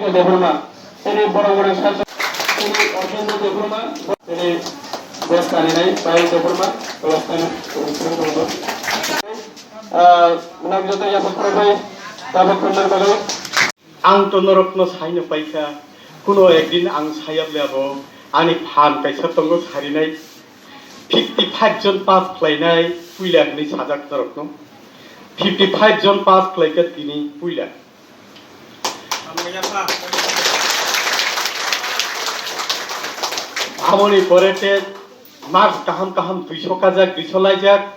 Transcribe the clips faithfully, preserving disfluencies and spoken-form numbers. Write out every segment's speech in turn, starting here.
Debbarma, tini borok borok sar, tini Arvindo Debbarma, tini bos kaninai Payal Debbarma, class ten, ah, nang joto yaphang khorokbai, tabuk khoroknai bagwi. Ang to norokno saino paikha, kuno ekdin ang sayab le abo ani phan kaisa tongo sarinai, fifty five jon pass khlainai puila hinwi sajak norokno, fifty five jon pass khlaikha tini puila. Aboni pore te marks kaham kaham duiso kajak, duiso laijak,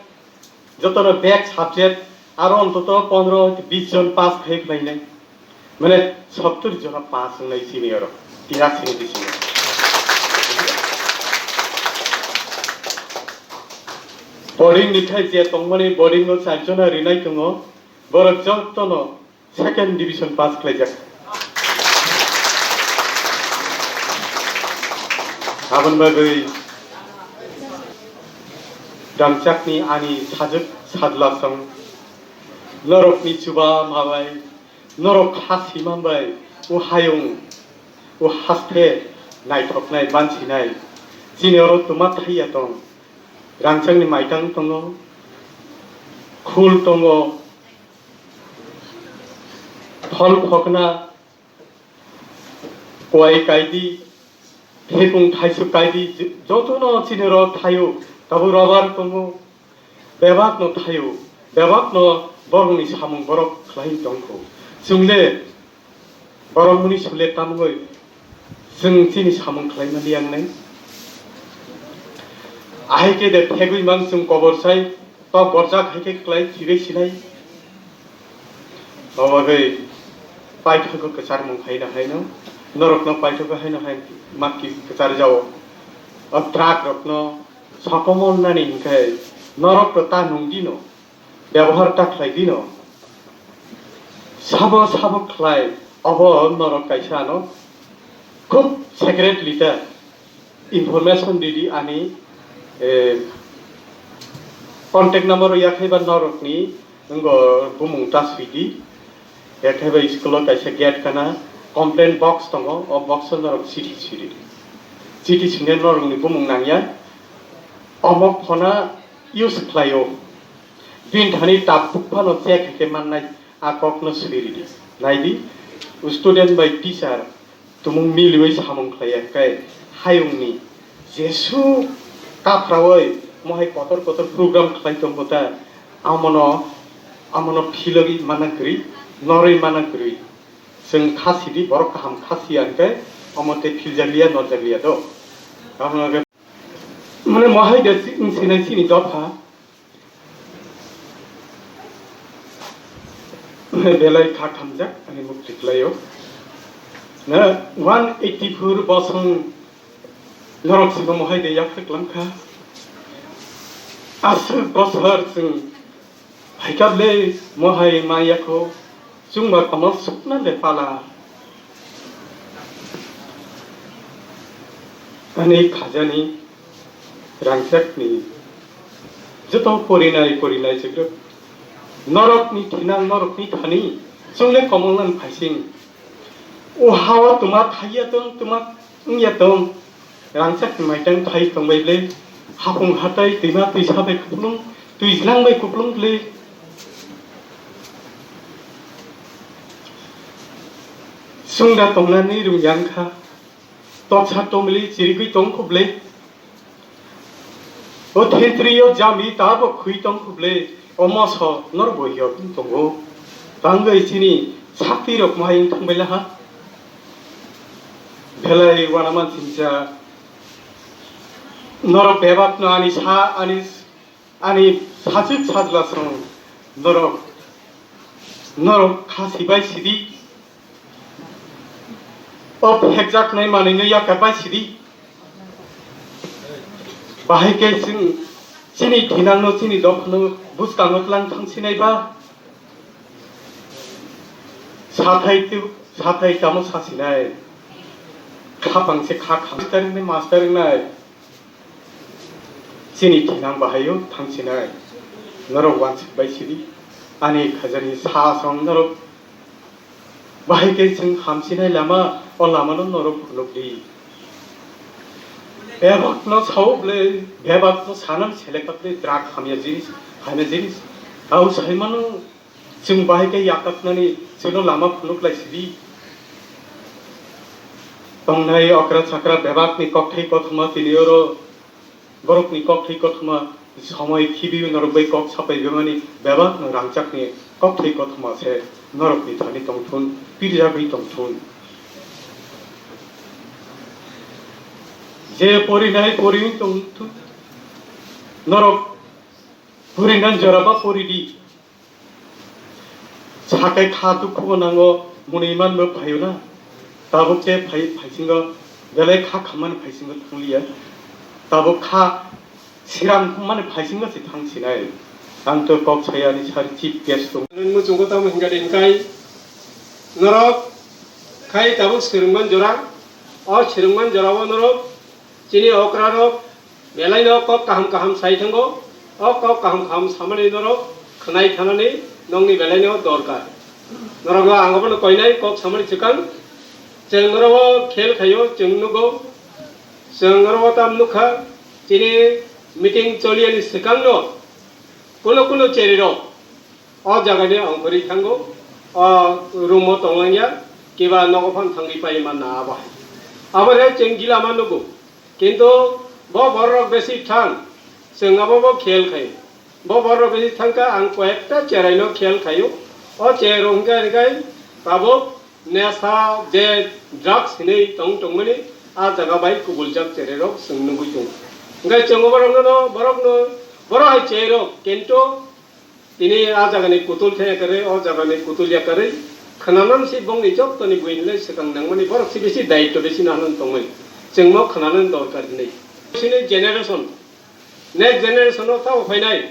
jotono bek subject aro ontoto pondro bis jon pass khai khlainai. Mane sottor jona pass wngnai senior, tirak sini bisingo. Boarding ni khai je tongmani boarding no char jona rinai tongo, borok jotono second division pass khlaijak. Aboni bagwi rangchakni ani sajwk sajlasong norokni chuba mabai, norok kha simang bai o hayung o haste naithoknai bansinai chini oro twma thaiya tong. Rangchakni maitang tongo, khul tongo, phol phokna, kuai kaidi, thepung thaisuk kaidi, jotono chini oro thaio, tabuk rubber tongo, bebakno thaio, bebakno borokni samung borok khlai tongkho. Chwng le borok muni sule tamungwi chwng chini samung khlaimani yangnai. Ahai khe de thegwi mang chwng kobor sai, tok borjak hai khe klai thwibai sinai. Obagwi paithago kwcharmung haino haino, norokno paithago haino hai maki kwchar jao. O truck rokno sokomornani hinkhe norokno ta nungdino, byabohar ta khlaidino. Sabo sabo khlai, obo norok kaisa ano khub secretly ta information ridi ani, eh, contact number o yakhai ba norokni wngbo bumung ta swidi. Yakhai ba school o kaisa gate kana complaint box tongo, o box o norok chithi swidi. Chithi swinai norokni bumung nangya, omo phona use khlaio. Bini thani tabuk phano check hai khe mannai, a kokno swiridi. Naidi, student bai teacher tumung miliwi samung khlaiya, hwnkhe hayungni jesuk kaphrawi mohai kotor kotor program khlai tongo ta, amono, amono philogwi mana kwrwi, norwi mana kwrwi. Chwng kha sidi, borok kaham kha siya hwnkhe omo tei philjakliya, norjakliya do. Mane mohai de si-, wng sinai chini dopha. Belai kha khamjak ani mukti kwlaio. Na one eighty four bosong norok sima mohai de yaphre klam kha. Aswk bosor chwng Haikable mohai maya kho chwngba kono sukna le pala. Ani khajani rangchakni joto porinai porinai chwkrwk norokni thinang norokni thani chwngle komolnani phaising. O hao twma thaiya tong, twma wngya tong. Rangchak maitang thai tongbai ble. Hapung hatai twima twisa bai kuplung, twijlang bai kuplung ble. Sungda tongnani rung yang kha. Toksa tomili chirigwi tong kho ble. O thentri o jami tabo khwi tong kho ble, o moso norok bo yokni tongo. Tangwi chini sakti rok mohai wng thang bai laha. Belai uanaman sincha. Norok bebak no ani sa, ani, ani sajwk sajla song norok, norok kha sibai sidi. O phekjaknai manwino yakar bai sidi. Bahai khe chwng chini thinangno, chini dophano bwskango tlang thang sinai ba? Sathai tu, sathai tamo sa sinai? Khapang se kha kha. Master wngnai, master wngnai. Chini thinang bahaio thang sinai. Norok wansuk bai sidi, ani khajani sa song norok bahai khe chwng hamsinai lama, o lamano norok phunuk di. Bebakno sao ble, bebakno sanam selekap ble, drug hamya jinis, hamya jinis. Tao saimano chwng bahai khe yakapnani chwngno lama phunuk lai sidi. Tongnai okra chakra bebakni kokthai kothoma tini oro Borokni kokthai kothoma somoi khibiwi norok bai kok sapai bemani bebakno rangchakni kokthai kothoma se norokni thani tongthun, pirjagwi tongthun. Je porinai poriwi tongthun, norok porinan joraba poridi. Sakai kha dukhubo nango, mwnwi manbo phaio na. Tabuk khe phai-, phaisingo belai kha khammani phaisingo thangliya. Tabuk kha siram khammani phaisingo se thangsinai. Ang to kok saya ani sari chief guest tong. Muchungo tamo hingka de hingkai norok khai tabuk swrwngman jora. O swrwngman jorao norok chini okrarok belaino kok kaham kaham sai thango. O kok kaham kaham samani norok khwnai thanani nokni belaino dorkar. Norokno ang abono koinai kok samani swkang chwng norok khel khaio, chwng nugo. Chwng norok tam nukha, chini meeting choliyani swkangno kuno kuno cherirok o jagani ongkhorwi thango, o room-o tonglangya, kiba nogo phano thangwi pai manna abo hai. Abo hai chwng gila ma nugo. Kintu bo bororok besi thang, chwng abo bo khel khai. Bo bororok besi thangkha, ang koyekta cheraino khel khaio. O cherok hwnkhe hwnkhe tabuk nesa je drugs hinwi tong tongmani a jaga bai kubuljak chererok chwng nugwi tongo. Hwnkhe chwng borokno, borokno, borok hai cherok kintu tini a jagani kutul khe yakarwi, o jagani kutul yakarwi khwnanani se bongni jottoni buini lai swkang nangmani borok se bisi daityo bisi naharnani tongmani. Chwngno khwnanani dorkar hinwi. Sini generation, next generation o tamo phainai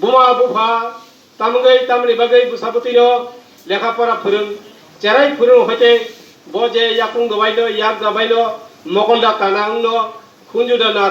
buma bupha tamgwi tamni bagwi bwsa bwtwino lekha pora phwrwng, cherai phwrwng hoite bo je yakung dobaino, yak jabaino, mokol da kana wngno, khunju da na